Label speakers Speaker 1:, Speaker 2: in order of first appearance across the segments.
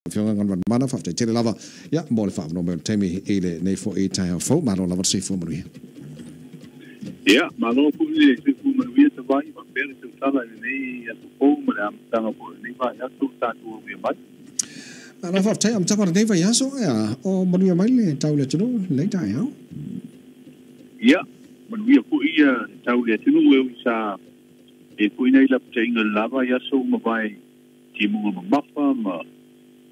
Speaker 1: Afioga Galumalemana, faafetai tele lava ia mo le faaavanoa mai o le taimi i lenei foi taeao fou. Malo lava le soifua manuia.
Speaker 2: Ia, malo foi le soifua manuia Tavai, faapea le tautala i lenei aso fou ma le amataga foi o lenei vaiaso ua tatou aulia mai.
Speaker 1: Malo faafetai, amataga o lenei vaiaso, ia o manuia mai le tau i le atunuu lenei taeao.
Speaker 2: Ia, manuia foi le tau i le atunuu e ui sa e foi nai lapataiga i le la vaiaso ua mavae timuga mamafa ma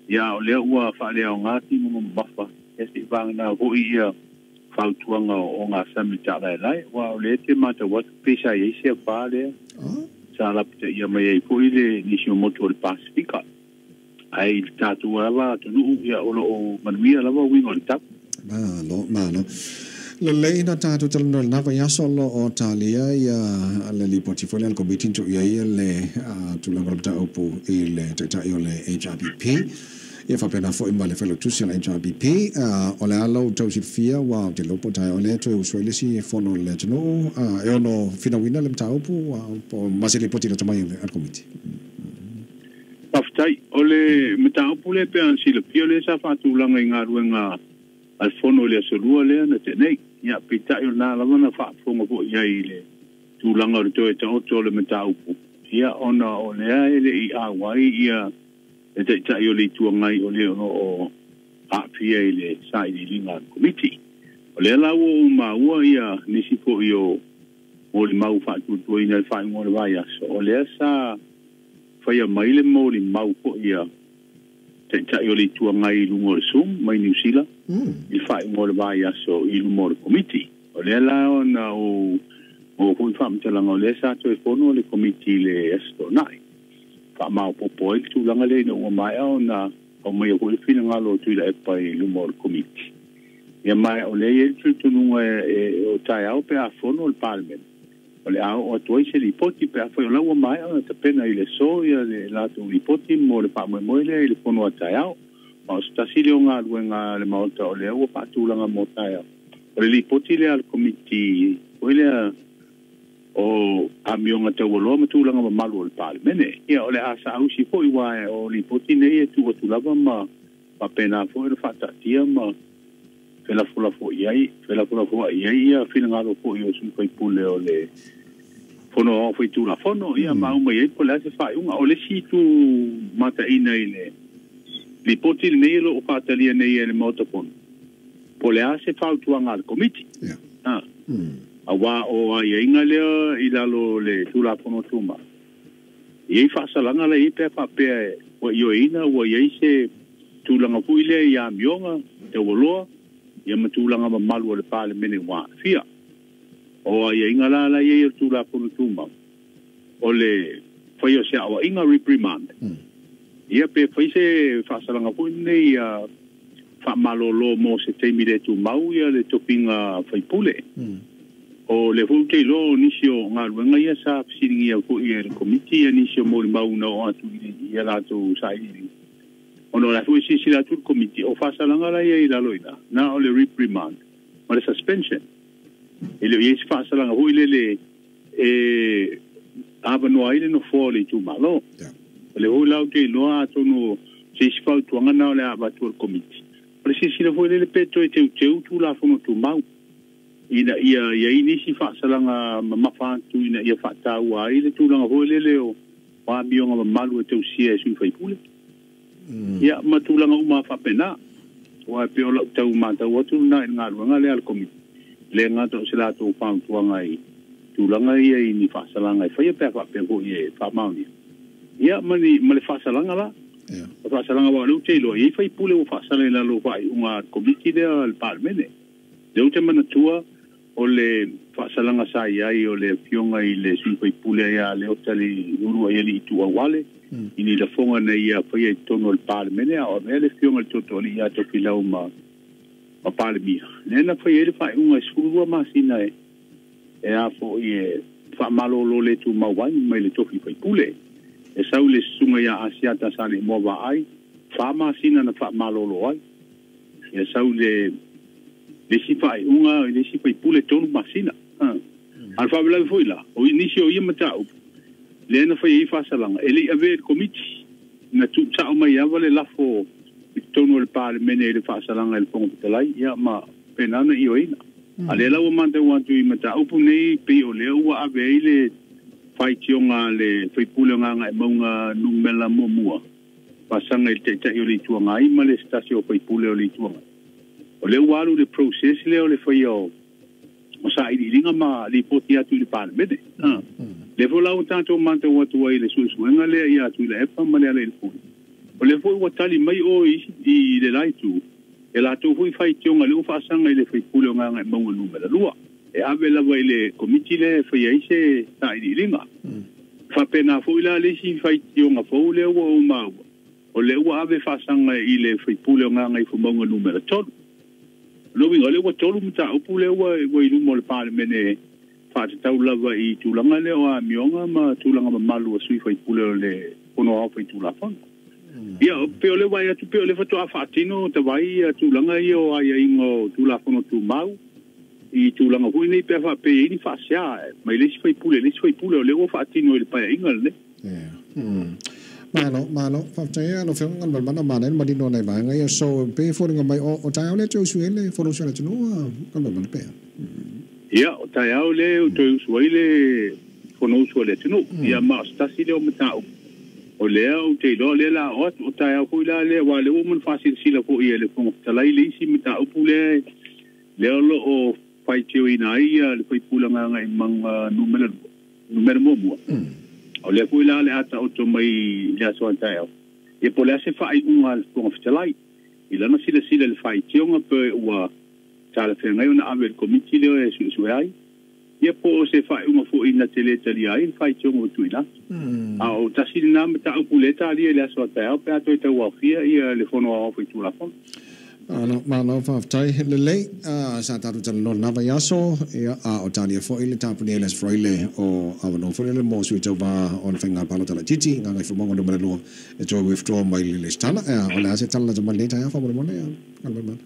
Speaker 2: ia o lea ua faaleaoga timuga mamafa, ia se i vagana foi ia fautuaga o ogasami taalaelae, aua o lea e te matau atu pei sa i ai se afa lea sa lapataia mai ai foi le nisi o motu o le Pasifika. Ae i le tatou lava atunuu, ia o lo o manuia lava uiga o le tau.
Speaker 1: Malo, malo. Lelei na tatou talanoa i lena vaiaso o lo o talia ia le lipoti foi lea a le Komiti na tuu i ai le tulaga o le mataupu i le Taitai o le HRPP, ia faapena foi ma le Failautusi o le HRPP. O le a lau tau silafia, ua ou te iloa po o taeao lea e toe usu ai le isi fono a le atunuu e ono finauina le mataupu po ma se lipoti lata mai a le Komiti.
Speaker 2: Faafetai. O le mataupu lea pei ona silafia, o lea sa faatulaga i galuega a le fono i le aso Lua lea na tea nei. Ia, peitai o lena lava na faafofoga foi i ai i le tulaga o le toe taoto o le mataupu, ia, ona o lea e le i auai ia le Taitai o le Itu Agai o le o lo o aafia i le sailiiliga a le Komiti. O lea la ua ou maua ia nisi foi o molimau faatuatuaina i le faaiuga o le vaiaso, o lea sa faia mai le molimau foi a Taitai o le Itu Agai i luga o le Zoom mai Niu Sila i le faaiuga o le vaiaso i luma o le Komiti. O lea la ona ou maua foi faamatalaga o lea sa toe fono le Komiti i le Aso Toonai, faamaopoopo ai le tulaga lea ina ua maea ona aumaia foi le finagalo o Tuilaepa i luma o le Komiti. Ia ma o lea e i ai le talitonuga o taeao pe a fono le Palemene, o le a oo atu ai se lipoti pe afai o la ua maea ona tapena i le aso ia le latou lipoti mo le faamoemoe lea i le fono a taeao. Ma o se tasi lea o galuega a le Maota o lea ua faatulaga mo taeao, o le lipoti lea a le Komiti foi lea o amioga taualoa ma tulaga mamalu o le Palemene. Ia o le a saausi foi, aua o lipoti nei e tuu atu lava ma faapena foi ona faataatia ma felafolafoai ai ia finagalo foi o sui faipule o le Fono Aoao Faitulafono, ia ma aumai ai po o le a se faaiuga. O le isi itu mataina i le lipoti lenei o lo o faatalia nei e le Maota Fono, po o le a se fautuaga a le Komiti. Aua o aiaiga lea i lalo o le Tulafono Tumau, e i ai faasalaga la e i ai pe a faapea ua ioeina ua i ai se tulaga foi lea i amioga taualoa ia ma tulaga mamalu o le Palemene ua aafia. O aiaiga la la e i ai o le Tulafono Tumau, o le faia o se aoaiga, reprimand, ia pe fai se faasalaga foi lenei ia faamalolo mo se taimi le tumau ia le tofiga faipule. O lea foi ou te iloa o nisi o galuega ia sa fesiligia foi e le Komiti ia nisi o molimau na oo atu i a latou sailiiliga, ona o la foi e silasila atu le Komiti o faasalaga la ia i lalo i ina, na o le reprimand ma le suspension. E le o i ai se faasalaga foi lele e avanoa ai le nofoa o le itumalo. O lea foi la ou te iloa atonu o se isi fautuaga na o le a avatu e le Komiti, o le silasila foi lele pe toe teuteu Tulafono Tumau ina ia i ai nisi faasalaga mamafa atu ina ia faataua ai le tulaga foi lele o amioga mamalu e tausia e sui faipule. Ia ma tulaga uma faapena. Aua e pei o lau tau matau atu lena i le galuega lea a le Komiti, e le gata o se latou fautuaga i tulaga ia i ni faasalaga e faia pe a faapea foi e faamaonia, ia ma ni ma le faasalaga la. O faasalaga aua o lea ou te iloa e i ai faipule ua faasala i lalo o faaiuga a le Komiti lea a le Palemene. Lea ou te manatua o le faasalaga sa i ai o le afioga i le sui faipule ia Leota le Uluaialii Tuauale i ni lafoga na ia faia i totonu o le Palemene a o avea le afioga i le Tootooalii ia Tofilau ma Palemia, lea na fai ai le faaiuga e 12 masina e a foi e faamalolo le tumau ai mai le tofi faipule. E sau le susuga ia Asiata Saleimoa Vaai, 4 masina na faamalolo ai. Ia sau le isi faaiuga i le isi faipule 3 masina. A o le faalavelave foi la, o nisi o ia mataupu lea na fai ai faasalaga, e le i avea i le Komiti, na tuusao mai lava le lafo tonu o le Palemene i le faasalaga i le Fofoga Fetalai, ia ma penana i oina. A le lau mantau atu i mataupu nei pei o lea ua ave ai le faitioga a le faipule o Gagaemauga numera 1 faasaga i le taitai o le Itu Agai ma le se tasi o faipule o le Itu Agai. O lea ua alu le process lea o le faia o sailiiliga ma lipoti atu i le Palemene. Le foi la ua tatou matau atu ai i le suesuega lea ia Tuilaepa ma le Alailepule. O lea foi ua tali mai o i le la itu, e latou foi faitioga lea ua faasaga i le faipule o Gagaemauga numera 2. E ave lava i le komiti lea e faia ai se sailiiliga. Faapena foi la le isi faitioga fou lea ua ou maua, o lea ua ave faasaga i le faipule o Gagaifomauga numera 3. Lo uiga o lea ua 3 mataupu lea ua i luma o le Palemene faatatau lava i tulaga lea o amioga ma tulaga mamalu o sui faipule o le Fono Aoao Faitulafono. Ia, pe o le vaai atu pe o le faatoa faatino tavai ia tulaga ia o aiaiga o Tulafono Tumau i tulaga foi nei pe a faapea ai ni faasea mai le isi faipule le isi faipule o lea ua faatino i le paeaiga lenei.
Speaker 1: Malo, malo, faafetai lau Afioga Galumalemana manai le manino nai vaega ia. So pe foliga mai o taeao lea toe usu ai le Fonousu a le atunuu Galumalemana pea.
Speaker 2: Ia, o taeao lea o toe usu ai le Fonousu a le atunuu. Ia ma o se tasi lea o mataupu o lea ou te iloa lea la o atu o taeao foi la lea aua lea ua uma ona faasilasila foi e le Fofoga Fetalai le isi mataupu lea lea o lo o faitioina ai ia le faipule o Gagaemauga numera 1. O lea foi la le a taoto mai i le aso a taeao. Ia po o le a se faaiuga a le Fofoga Fetalai i lana silasila i le faitioga pe ua talafeagai ona ave i le komiti lea e suesue ai. Ia po o se faaiuga foi na te le talia ai le faitioga ua tuuina atu. A o tasi lena mataupu lea e talia i le aso a taeao pe a toe tauaofia ia le Fono Aoao Faitulafono.
Speaker 1: Malo, malo, faafetai lelei. Sa tatou talanoa lena vaiaso, ia, a o talia foi le tapunia i le Aso Faraile o avanoa foi lele mo sui tauvā o le faiga palota laitiiti Gagaifomauga numera 2 e toe withdraw mai le lesitala. O le a se tala lata mai lenei taeao faamolemole Galumalemana?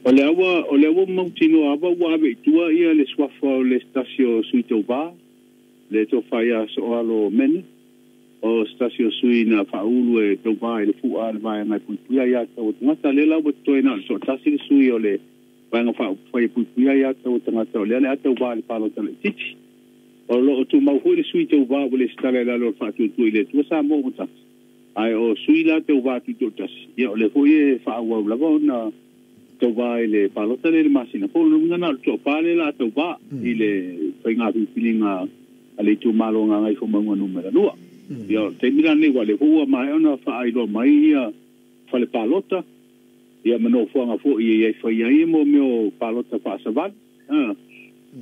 Speaker 2: O lea ua o lea ua mautinoa ava ua ave i tua ia le suafa o le se tasi o sui tauvā, le tofa ia Soalo Mene, o se tasi o sui na faaulu e tauvā i le fu'a a le vaega e puipuia aiā tatau a tagata. Lea la ua totoe na o le toatasi le sui o le vaega faaupufai e puipuia aiā tatau a tagata o lea le a tauvā i le palota laitiiti. O lo o tumau foi le sui tauvā ua lesitala i lalo o le faatuatua i le Atua Samoa ua tasi. Ae o sui la tauvā tutoatasi, ia o lea foi e faaauau lava ona tauvā i le palota lea i le masina fou. O lona uiga na o le toafa lea la tauvā i le faiga filifiliga a le itumalo o Gagaifomauga numera 2. Ia o le taimi la lenei ua lea foi ua maea ona faailoa mai ia fale palota, ia ma nofoaga foi e i ai fai ai mo mea o palota faasavali.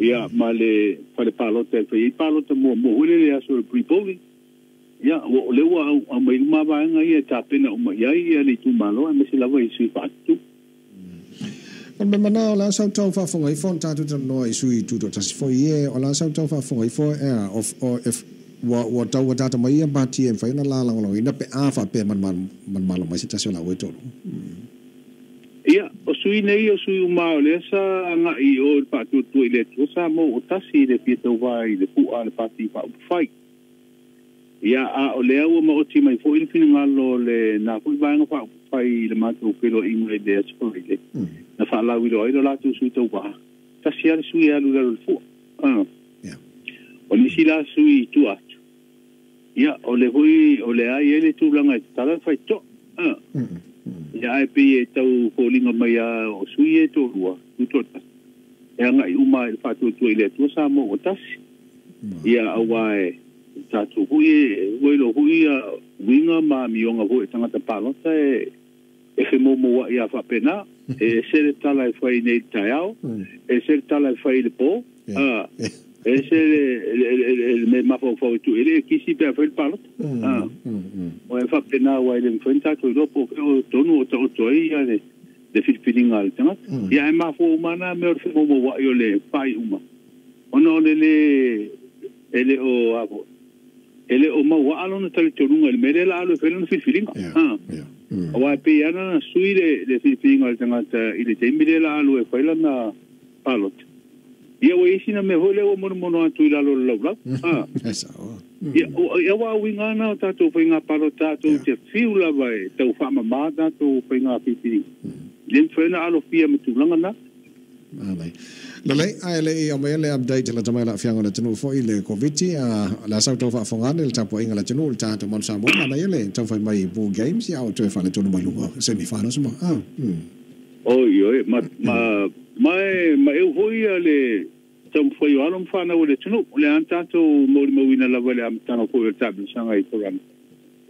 Speaker 2: Ia ma le fale palota e fai ai palota muamua foi lea i le aso o le pre-polling. Ia o lea ua aumai uma vaega ia e tapena uma i ai ia le itumalo aemaise lava i sui faatutu.
Speaker 1: O le mea mana o le a sautau faafofoga ifo ona tatou talanoa i sui tutoatasi foi e o le a sautau faafofoga ifo ea o e ua tau ua tata mai ia pati e mafai ona lagolagoina pe a faapea manumalo mai se tasi o laua e tolu.
Speaker 2: Ia, o sui nei o sui uma o lea sa agai i o i le faatuatua i le Atua Samoa ua tasi i le fia tauvā i le fu'a a le pati faaupufai. Ia, a o lea ua maoti mai foi le finagalo o lena foi vaega faaupufai i le matou feiloaiga i le Aso Faraile, na faalauiloa ai lo latou sui tauvā, tasi lava le sui e alu i lalo o le fu'a. O nisi la sui i tua atu, ia, o le foi o lea e i ai le tulaga e tatala le faitotoa. Ia, ae pei e tau foliga mai lava o sui e toalua, tutoatasi, e agai uma i le faatuatua i le Atua Samoa ua tasi. Ia, aua e tatou foi e ua iloa foi ia uiga ma amioga foi o tagata palota e femoumoua'i a faapena. E ese le tala e fai nei i le taeao, e ese le tala e fai i le po, e ese le mea mafaufau e tuu i ai le ekisi pe a fai le palota. O e faapena aua e le mafai ona tatou iloa po o fea o tonu o taoto ai ia le filifiliga a le tagata. Ia ae mafua uma lava na mea o le femoumoua'i o le faaiuga ona o le lē e le o a e le o mauaa lona talitonuga i le mea lea la alu e fai lona filifiliga. Aua e pei lava ona sui le filifiliga o le tagata i le taimi lea la alu e fai lana palota. Ia ua i ai sina mea foi lea ua monomono atu i lalo o le laulau. Ia, ia ua uiga na o tatou faiga palota tatou te fiu lava e tau faamamā tatou faiga filifiliga. Le mafai ona alofia ma tulaga na.
Speaker 1: Alai. Lelei, ae le i aumaia le update la tamai la fianga le tunu foi le Covid a la sau tau faafogane le tapuaiga le tunu le tatou Manu Samoa mana ia le tau fai mai Bull Games ia o toe fale tonu mai luga semi-finals ma.
Speaker 2: Oi oi ma ma ma ma eu foi le taumafai o alo ma fanau o le atunuu le a tatou molimauina lava le amataga foi o le taamilosaga i Forana.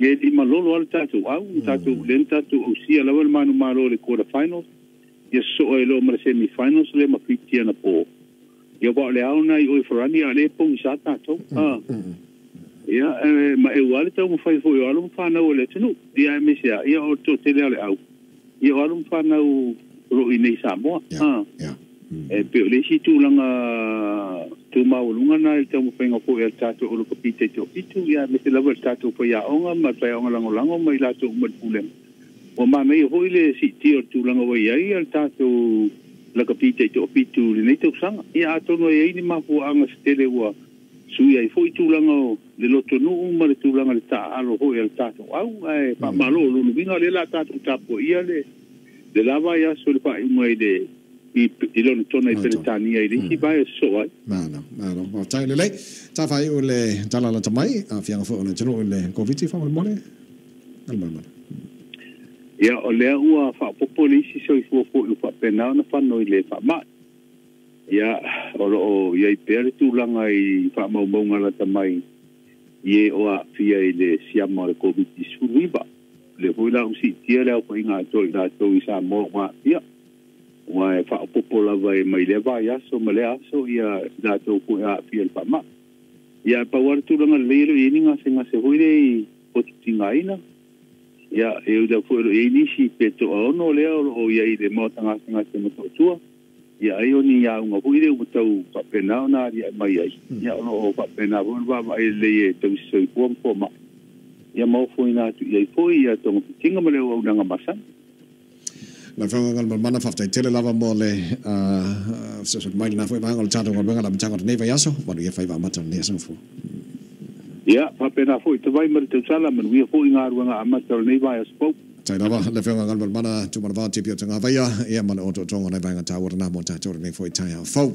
Speaker 2: Ia e malolo lava le tatou au, tatou le tatou ausia lava le manumalo le quarter finals. Ia soa e loa ma le semi finals le ma fitia na po. Ia wa le au na i oi Forani a le pongi sa tatou. Ia ma e ua le taumafai foi o alo ma fanau o le atunuu. Ia e mese ia o to tele le au. Ia o alo ma fanau ro i nei Samoa. E pe o le isi tulaga tumaualuga na i le taumafaiga foi a le tatou o lakapi taitoafitu ia aemaise lava le tatou faiaoga ma le faiaoga lagolago ma i latou uma le pulega. Ua manaia foi le siitia o le tulaga ua i ai le tatou lakapi taitoafitu i lenei tausaga. Ia atonu e ai ni mafuaaga se tele ua sui ai foi tulaga o le lotonuu ma le tulaga le taaalo foi a le tatou au ae faamalo o lona uiga o lea la tatou tapuaia le lava ai aso le faaiuga i le i lona tona i Peretania i le isi vai e sosoo ai.
Speaker 1: Malo, malo. Faafetai lelei. Tafai o le tala lata mai, a fianga foi o le atunuu i le Koviti faamolemole. Alamalemale.
Speaker 2: Ia, o lea ua faaopoopo le isi soifua foi ua faapena ona fano i le faamai. Ia, o loo iai pea le tulaga i faamaumauga lata mai i e o aafia i le siama o le Covid-19. Le foi la usiitia le aofaiga atoa i latou i Samoa ua aafia. Ua e faaopoopo lava e mai lea vaiaso ma lea aso ia latou foi aafia i le faamai. Ia, pau lava le tulaga lelei e le o i ai ni gasegase foi lea i potutigaina. Ia, e ui lava foi o lo o i ai nisi pe toaono lea o lo o i ai i le maota gasegase Motootua. Ia, ai o ni auga foi lea ua tau faapena ona aliae mai ai. Ia, o lo o faapena foi ona vaavaai lelei e tausi soifua ma fomai. Ia, ma ofoina atu i ai foi ia togafitiga ma le auaunaga masani.
Speaker 1: La whaunga ngā mana whaftai tele lava mo le fesoasoani mai lena foi vaega o le tatou galuega la amataga o lenei vaiaso manuia faiva amata o lenei aso fou.
Speaker 2: Ia, faapena foi te vai ma le tausala, manuia foi galuega amata o lenei vaiaso fou.
Speaker 1: Tai lava le whaunga ngā mana tūmanavao tipi o te ngā vaia ia ma le otootoga o nai vaega tāua lena mo tatou lenei foi taeao fou.